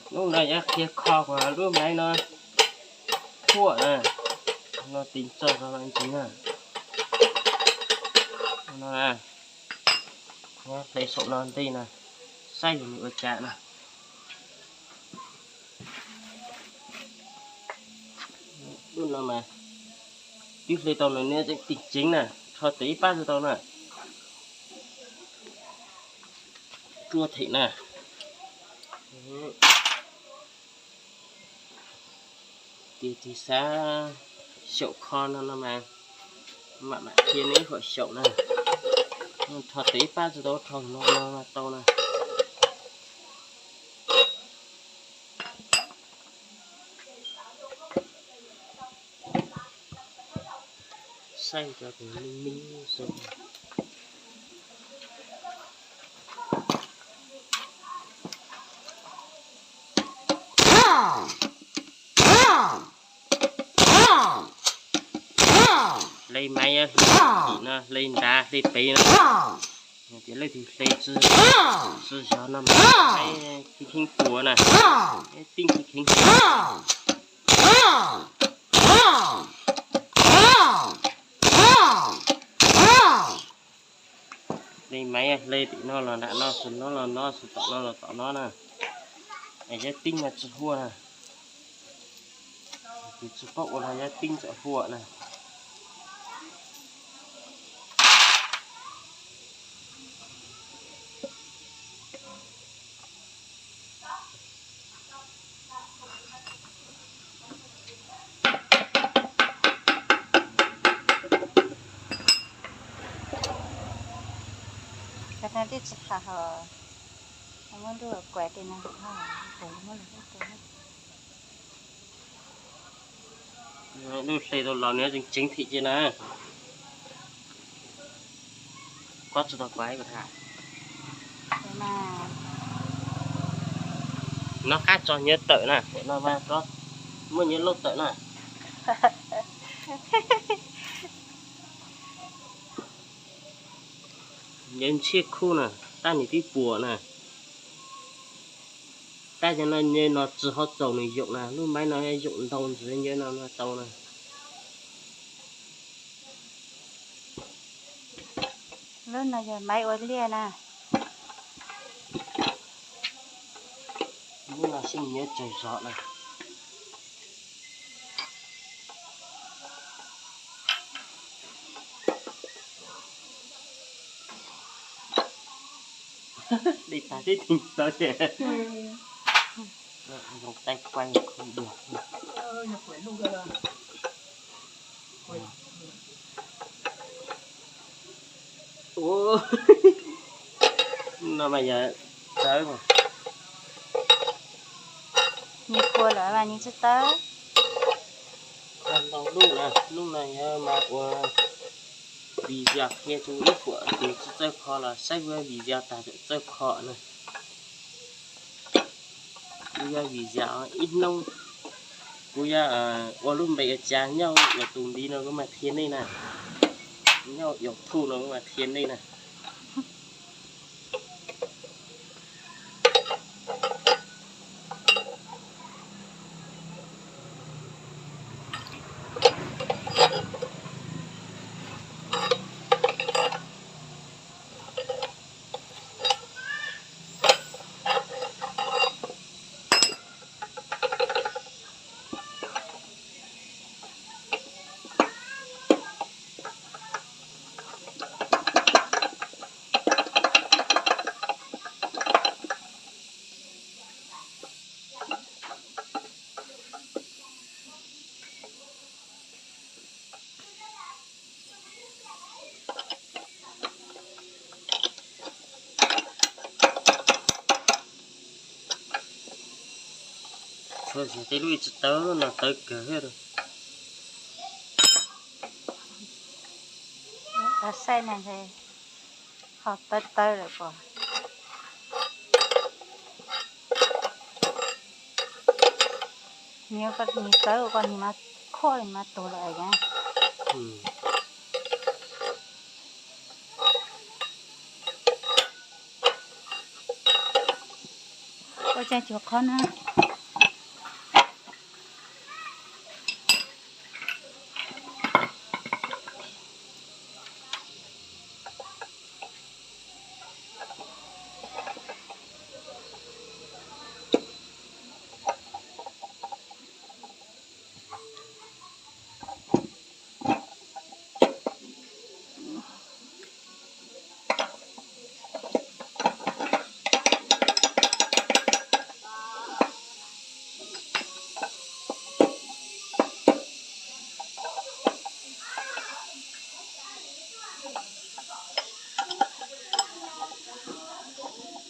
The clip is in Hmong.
Hnub no yuav qhia kho kom lub maiv no huam na, no tiv txog rau ntsis na. No na, hle saum no ntej na, saib yus ua cas na. Lub no mas twb hle tau nws niam tseem ceev na, rho tes ib pab tsis tau na. Rua them na. Tiag tiag xav xyaum kho no no mas mam mam qhia nej ib huam xyaum na. Rho tes ib pab tsis tau, rho no no mas tau na. Saib cov tus me me zoo. Hle maiv, hle tim no, hle nrad, hle pem no. Tias leej twg hle tsis zog no mas kheev kheev puas na, tij kheev kheev. Hle maiv, hle tim no los nram no, xws no los no, xws tom no los tom no na. Es yab tij mas tsis huam na. Tus tsis paub ua los yab tij txawm huam na. Cov no twb tsis qham hos, muab ntuj kuav tes no, kuav muab lawm. Lub hle tau los nws tseem ceev thim ces na. Koj tsis tau kuav kuv tham. Nov qab tso nyiav tawm na, no mas muaj nyiav lauj tawm na. Nyiav ntshiab khuj na, tab nim twb puas na. Tab cov no nyiav no tsis ho txaus nws yoom na, lub maiv no yoom ntau ntxiv nyiav no no tau na. Lub no yog maiv ua liaj na. Lub no xyeej nyiav tsawg zog na. Dej tag tib theem txawv ces zoo taij kuaj kho dua. Ua, no mas yog txawv. Nws puas lawm mas nws tsis tawv. Ntau lub na, lub no yog mas ua video qhia rau ib huam tus tsis txawj kho los saib video tag txawm txawj kho na. Kuv yog video ib hnub, kuv yog ua lub npe ua cas nyob ua tus ntiv no kuv mam qhia nej na, nyob YouTube no kuv mam qhia nej na. Tshuav tej lub tsis tawv, lub no tawv kawg thiab. Saib na, ho tawv tawv lawm ko. Nws tawv ko nws mas khob nws mas tuag lawm. Ua tsaig cuag qhov na.